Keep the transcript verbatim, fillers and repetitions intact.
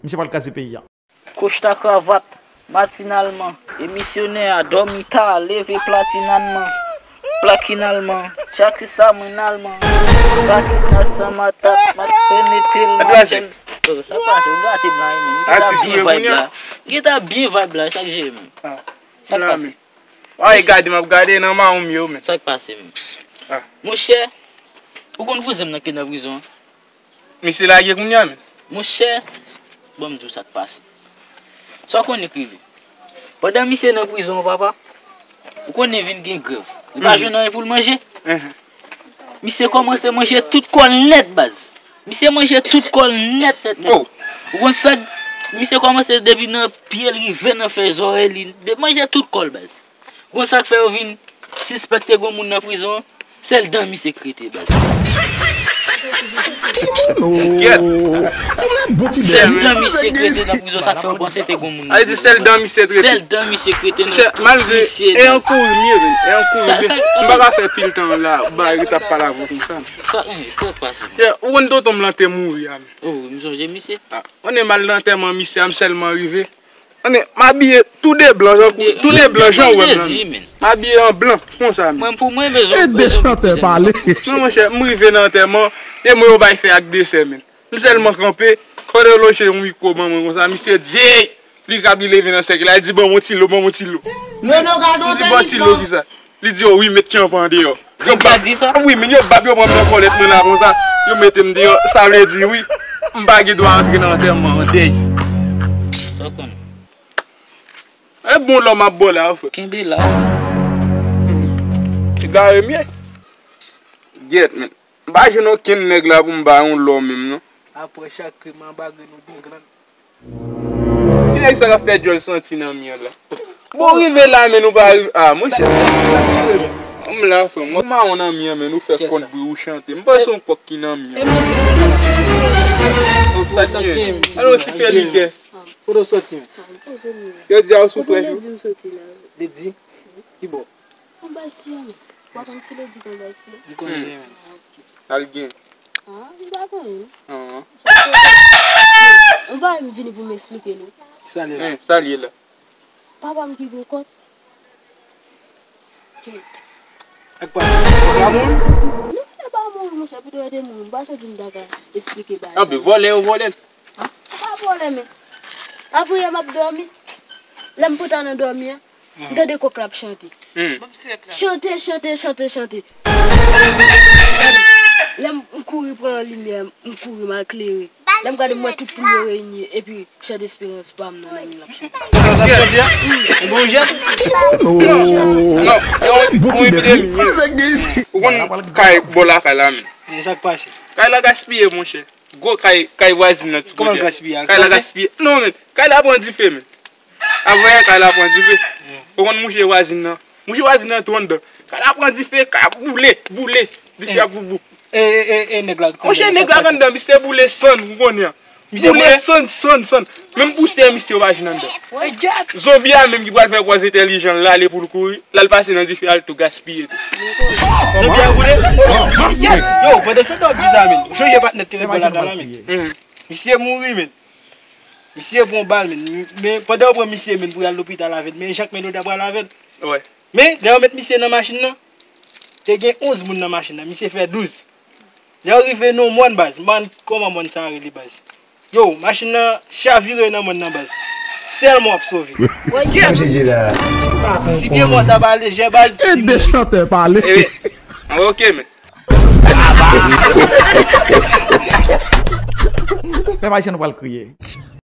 Misye pral kraze peyi a. Kosta kravat, matinalman, e misyonè a dòmi ta, leve platinalman, plakinalman, tchak sa mwen alman, plakin nan san matat, mat penetre l, Advance. Matchèl. Oh, sa k pase, ou gate m la, men. Ou gentan byen vibe la. Ou gentan byen vibe la, sa k jere, men. Sa k pase? Ay, gade, m ap gade nan mawon m yo, men. Sa k pase, men? Monchè, ou konn vouzen m nan ki nan prizon an? Misye lage kounye a, men. Monchè, bon, m di w sa k pase. Sa w konnen k rive? Pandan misye nan prizon an, papa, ou konnen vin gen grèv. Li pa jwenn anyen pou l manje. Misye kòmanse manje tout kò l nèt, baz. Misye manje tout kò l nèt, nèt, nèt. Ou konn sa k, misye kòmanse depi nan pye l rive nan fè zòrèy li, de manje tout kò l, baz. Ou konn sa k fè yo vin sispèk te gon moun nan prizon an? Sèl dan misye k rete, baz. Sèl dan misye k rete nan prizon, sa k fè yo panse te gon moun nan prizon. Sèl dan misye k rete nan tout misye, baz. E an kouri m ye, men. E an kouri m ye. M pa ka fè pil tan la, ba, yo t ap pale avè w konsa. Ou konn tonton m lan te mouri a, men. Oh, m sonje misye. Konnen m al nan antèman misye a, m sèlman rive. Konnen, m abiye tou de blan, jan kou, tou de blan, jan w wè m lan. M abiye an blan, konsa, men. Mwen, pou mwen, bezwen, e de bezwen chantè pale. Non, monchè, m rive nan antèman, e mwen yo bay fè ak desè, men. M sèlman kanpe, pandan yo lonje yon mikwo ban mwen konsa, misye di, li rab, li leve nan sèkèy la, li di, "Ban mwen ti lo, ban mwen ti lo." Li di, "Ban ti lo ki sa?" Li di, "O wi, met tchanpan deyò." Yo bab, wi, men yo bab, yo pran m nan kòlèt mwen la konsa. Yo mete m deyò. Sa vle di, wi, m pa gen dwa antre nan antèman an, dèy. Sa w konnen? E bon lò m ap bò la, frè. Kenbe la, frè. Egare m ye. Gyèt, men. M pa jwenn okenn nèg la pou m ba yon lò menm, non. Apre chak krim, anba grenn ou gen grenn. Ki nèg sa k ap fè djòl santi nan mi an la? Bon, rive la, men nou pa rive. Ah, monchè. Sa, sa, sa k jere, men? M la, frè m. Ou mawon nan mi an, men nou fè kont bri, ou chante. M panse yon kòk ki nan mi an. E mizik nou nan mache. Sa k gen? Alò, ti fè likè. Kote w soti, men? Yo di a ou sou frè jou. Kote Ledi m soti la? Ledi? Ki bò? Anba isi a, men. W ap konn ti Ledi k anba isi a? M konnen byen, men. Al gen. Ah, m pa konnen. M pa vini pou m eksplike nou. Sa l ye la? Sa l ye la? Papa m ki gon kòt. Kèt. Ak pa la moun? Non, e pa moun, monchè, pito rete moun. M pa santi m ta ka eksplike bagay sa. Anben, vòlè yo vòlè l. Pa vòlè, men. Apre yè m ap dòmi. Lè m pran nan dòmi an, m tande kòk la ap chante. Chante, chante, chante, chante. Lè m kouri pran limyè, m kouri m al klere. Lè m gade, m wè tout poul yo reyini, epi chant d'espérance pa m nan, nan l ap chante. Sa l ap chante a? Yon bon jèt? Non, se yon, yon epidemi. Ou konn kay bò lakay la, men. E sa k pase? Kay la gaspiye, monchè. Gwo kay, kay vwazin nan ti kote a. Kòman l gaspiye? Kay la gaspiye. Non, men. Kay la pran dife, men. Avanyè kay la pran dife. Ou konn mouche vwazin nan. Mouche vwazin nan tou anndan. Kay la pran dife, kay ap boule, boule. Dife ap vouvou. E, e, e, e nèg la k anndan? Monchè, nèg la k anndan, misye boule sann, ou konnen an. Boule sann, sann, sann. Menm pousè misye yo pa jwenn anndan. Zonbi a menm ki pral fè gwòs entèlijan l la, ale pou l kouri. L al pase nan dife a, l tou gaspiye tou. Zonbi a boule? Yo, pandan se tan w ap di sa, men. Ou sonje patnè t te ret bò lakay la, men. Misye mouri, men. Misye pran bal, men. Men pandan yo pran misye, men, pou y al lopital avè l, men jan k men yo ta pral avè l. Men, lè yo met misye nan machin nan, te gen onz moun nan machin nan, misye fè douz. Lè yo rive nan yon mòn, baz, m pa konn kòman mòn sa a rele, baz. Yo, machin nan chavire nan mòn nan, baz. Sèl mò ap sove. Si pye mò sa pa lejè, baz, li mouri. E de chantè pale. Ok, men. Pèp ayisyen, nou pral kriye.